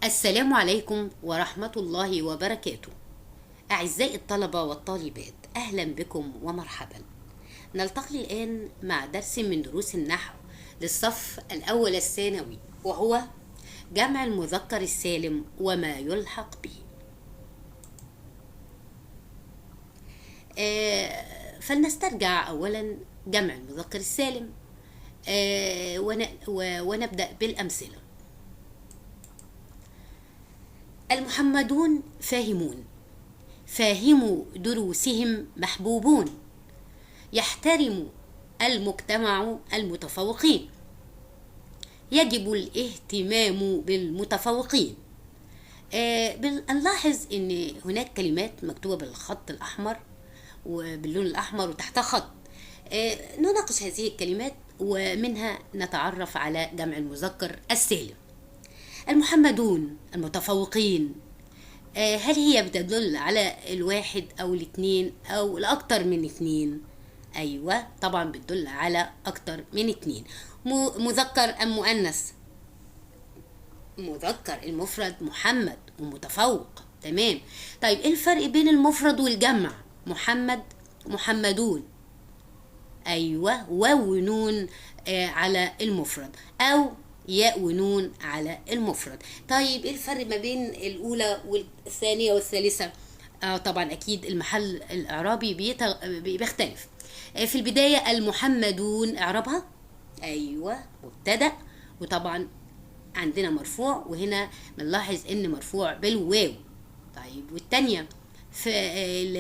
السلام عليكم ورحمة الله وبركاته. أعزائي الطلبة والطالبات، أهلا بكم ومرحبا. نلتقي الآن مع درس من دروس النحو للصف الأول الثانوي، وهو جمع المذكر السالم وما يلحق به. فلنسترجع أولا جمع المذكر السالم، ونبدأ بالأمثلة. المحمدون فاهمون، فاهمو دروسهم محبوبون، يحترم المجتمع المتفوقين، يجب الاهتمام بالمتفوقين. نلاحظ ان هناك كلمات مكتوبة بالخط الأحمر وباللون الأحمر وتحتها خط. نناقش هذه الكلمات ومنها نتعرف على جمع المذكر السالم. المحمدون، المتفوقين، هل هي بتدل على الواحد أو الاثنين أو الأكثر من اثنين؟ أيوة طبعا بتدل على أكثر من اثنين. مذكر أم مؤنث؟ مذكر، المفرد محمد ومتفوق. تمام. طيب إيه الفرق بين المفرد والجمع؟ محمد، محمدون. أيوة، واو ونون على المفرد أو ياء ونون على المفرد. طيب ايه الفرق ما بين الاولى والثانيه والثالثه؟ طبعا اكيد المحل الاعرابي بيختلف. في البدايه المحمدون اعرابها ايوه مبتدا، وطبعا عندنا مرفوع، وهنا بنلاحظ ان مرفوع بالواو. طيب والثانيه في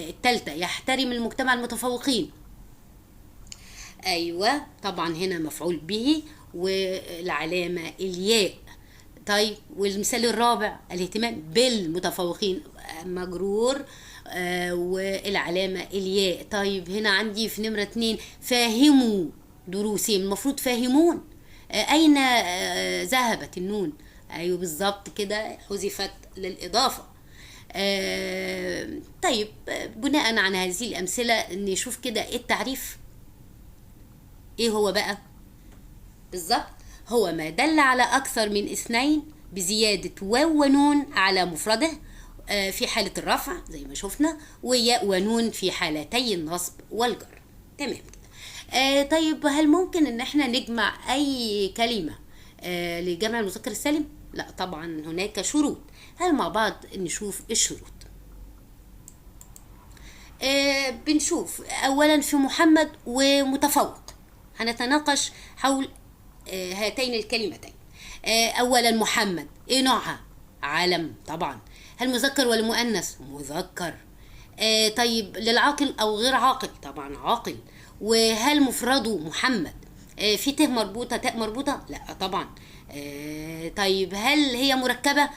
الثالثه يحترم المجتمع المتفوقين، ايوه طبعا هنا مفعول به والعلامة الياء. طيب والمثال الرابع الاهتمام بالمتفوقين، مجرور، والعلامة الياء. طيب هنا عندي في نمرة 2 فاهموا دروسهم، المفروض فاهمون، أين ذهبت النون؟ أيوه بالظبط كده، حذفت للإضافة. طيب بناء على هذه الأمثلة نشوف كده إيه التعريف، إيه هو بقى بالظبط؟ هو ما دل على أكثر من اثنين بزيادة واو ونون على مفرده، في حالة الرفع زي ما شفنا، وياء ونون في حالتي النصب والجر. تمام كده. طيب هل ممكن إن احنا نجمع أي كلمة، لجمع المذكر السالم؟ لا طبعا هناك شروط. هل مع بعض نشوف الشروط؟ بنشوف أولا في محمد ومتفوق، هنتناقش حول هاتين الكلمتين. أولا محمد إيه نوعها؟ علم طبعا. هل مذكر ولا مؤنث؟ مذكر. طيب للعاقل أو غير عاقل؟ طبعا عاقل. وهل مفرده محمد؟ في ته مربوطة تاء مربوطة؟ لا طبعا. طيب هل هي مركبة؟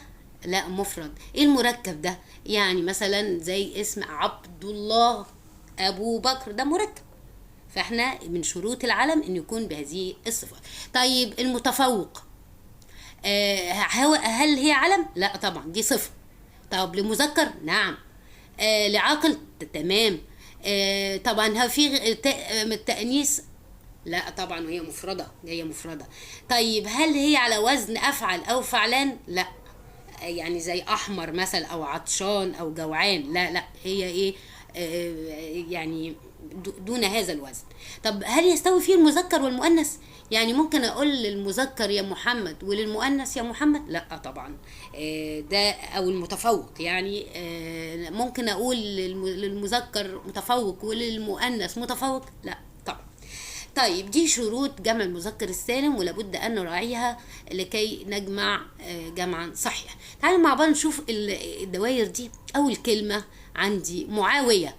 لا مفرد. إيه المركب ده؟ يعني مثلا زي اسم عبد الله أبو بكر، ده مركب، فاحنا من شروط العلم ان يكون بهذه الصفات. طيب المتفوق، هل هي علم؟ لا طبعا دي صفة. طب لمذكر؟ نعم. لعاقل؟ تمام. طبعا هل في التأنيث؟ لا طبعا وهي مفردة، هي مفردة. طيب هل هي على وزن أفعل أو فعلان؟ لا، يعني زي أحمر مثلا أو عطشان أو جوعان، لا لا، هي إيه؟ يعني دون هذا الوزن. طب هل يستوي فيه المذكر والمؤنث؟ يعني ممكن أقول للمذكر يا محمد وللمؤنث يا محمد؟ لا طبعا. ده أو المتفوق، يعني ممكن أقول للمذكر متفوق وللمؤنث متفوق؟ لا طبعا. طيب دي شروط جمع المذكر السالم ولابد أن نراعيها لكي نجمع جمعا صحيح. تعالوا مع بعض نشوف الدوائر دي. أول كلمة عندي معاوية،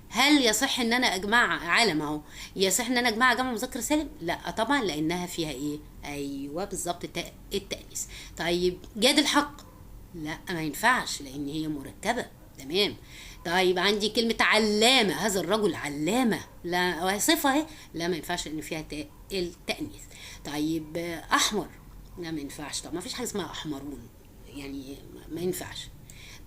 هل يصح ان انا اجمع علم اهو؟ يصح ان انا اجمع جمع مذكر سالم؟ لا طبعا، لانها فيها ايه؟ ايوه بالظبط التأنيث. طيب جاد الحق؟ لا ما ينفعش لان هي مركبة. تمام. طيب عندي كلمة علامة، هذا الرجل علامة، لا وهي صفة اهي، لا ما ينفعش لان فيها تاء التأنيث. طيب احمر؟ لا ما ينفعش، طب ما فيش حاجة اسمها احمرون، يعني ما ينفعش.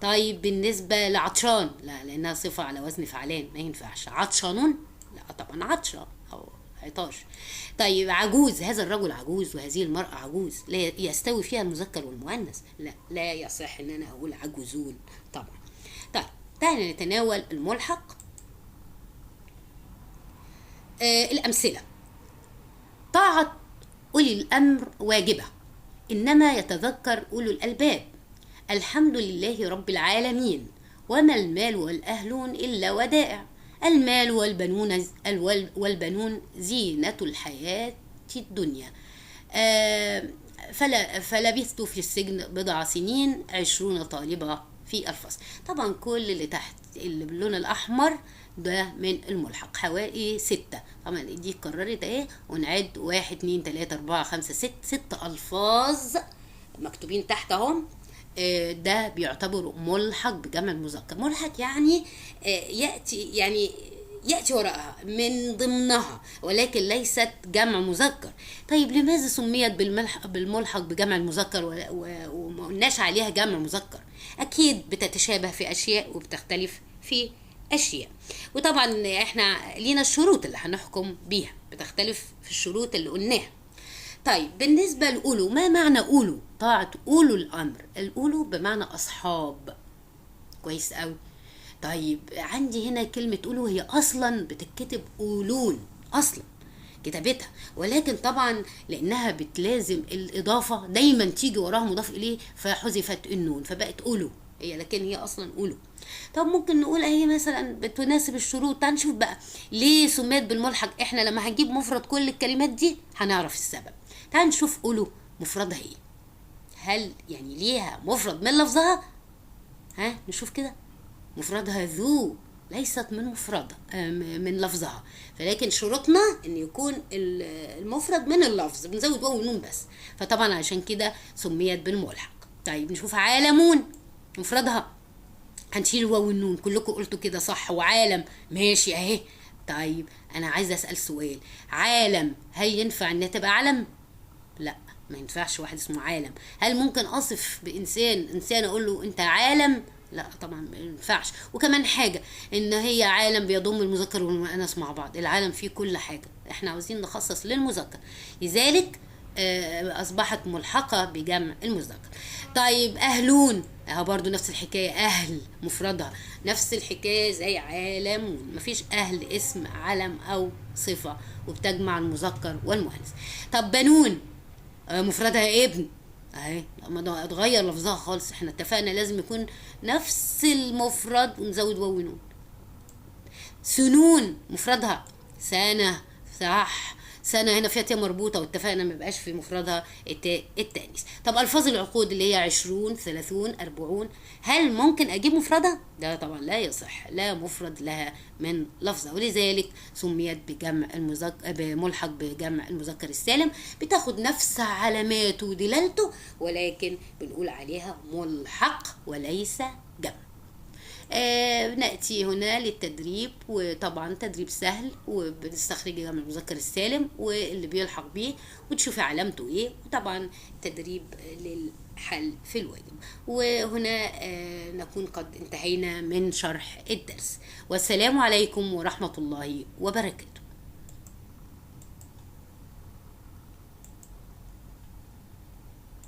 طيب بالنسبة لعطشان؟ لا لأنها صفة على وزن فعلان، ما ينفعش. عطشانون؟ لا طبعا عطشة أو عطاش. طيب عجوز، هذا الرجل عجوز وهذه المرأة عجوز، لا يستوي فيها المذكر والمؤنث، لا لا يصح ان انا اقول عجوزون طبعا. طيب تعالى نتناول الملحق. الأمثلة: طاعة أولي الأمر واجبة، إنما يتذكر أولو الألباب، الحمد لله رب العالمين، وما المال والأهلون إلا ودائع، المال والبنون زينة الحياة الدنيا، فلبثت في السجن بضع سنين، 20 طالبة في الفصل. طبعا كل اللي تحت اللي باللون الأحمر ده من الملحق، حوالي 6. طبعا دي اتكررت اهي، ونعد 1 2 3 4 5 6، 6 ألفاظ مكتوبين تحت اهم. ده بيعتبر ملحق بجمع المذكر. ملحق يعني يأتي وراءها من ضمنها، ولكن ليست جمع مذكر. طيب لماذا سميت بالملحق بجمع المذكر وما قلناش عليها جمع مذكر؟ أكيد بتتشابه في أشياء وبتختلف في أشياء، وطبعا احنا لينا الشروط اللي هنحكم بيها، بتختلف في الشروط اللي قلناها. طيب بالنسبة لأولو، ما معنى أولو؟ طاعة أولو الأمر، الأولو بمعنى أصحاب. كويس أوي. طيب عندي هنا كلمة أولو هي أصلا بتتكتب أولون أصلا كتابتها، ولكن طبعا لأنها بتلازم الإضافة دايما تيجي وراها مضاف إليه فحذفت النون فبقت أولو هي، لكن هي أصلا أولو. طب ممكن نقول أهي مثلا بتناسب الشروط. تعال نشوف بقى ليه سميت بالملحق. إحنا لما هنجيب مفرد كل الكلمات دي هنعرف السبب. تعال نشوف أولو مفردها إيه، هل يعني ليها مفرد من لفظها؟ ها نشوف كده، مفردها ذو، ليست من مفردها من لفظها، فلكن شروطنا ان يكون المفرد من اللفظ، بنزود واو ونون بس، فطبعا عشان كده سميت بالملحق. طيب نشوف عالمون مفردها، هنشيل واو والنون، كلكم قلتوا كده صح، وعالم ماشي اهي. طيب انا عايزه اسال سؤال، عالم هل ينفع انها تبقى علم؟ لا ما ينفعش واحد اسمه عالم. هل ممكن اصف بانسان انسان اقول له انت عالم؟ لا طبعا ما ينفعش. وكمان حاجة ان هي عالم بيضم المذكر والمؤنث مع بعض، العالم فيه كل حاجة، احنا عاوزين نخصص للمذكر، لذلك اصبحت ملحقه بجمع المذكر. طيب اهلون اهو برضو نفس الحكاية، اهل مفردها نفس الحكاية زي عالم، مفيش اهل اسم علم او صفة، وبتجمع المذكر والمؤنث. طب بنون مفردها ابن اهي، ما اتغير لفظها خالص، احنا اتفقنا لازم يكون نفس المفرد ونزود واو ونون. سنون مفردها سنة، صح، سنة هنا فيها تاء مربوطة، واتفقنا ما يبقاش في مفردها التاء التانيث. طب ألفاظ العقود اللي هي 20 30 40، هل ممكن أجيب مفردها؟ ده طبعا لا يصح، لا مفرد لها من لفظة، ولذلك سميت بجمع المذكر، بملحق بجمع المذكر السالم، بتاخد نفس علاماته ودلالته، ولكن بنقول عليها ملحق وليس جمع. نأتي هنا للتدريب، وطبعا تدريب سهل، وبنستخرج جمع المذكر السالم واللي بيلحق بيه وتشوفي علامته ايه، وطبعا تدريب للحل في الواجب. وهنا نكون قد انتهينا من شرح الدرس، والسلام عليكم ورحمة الله وبركاته.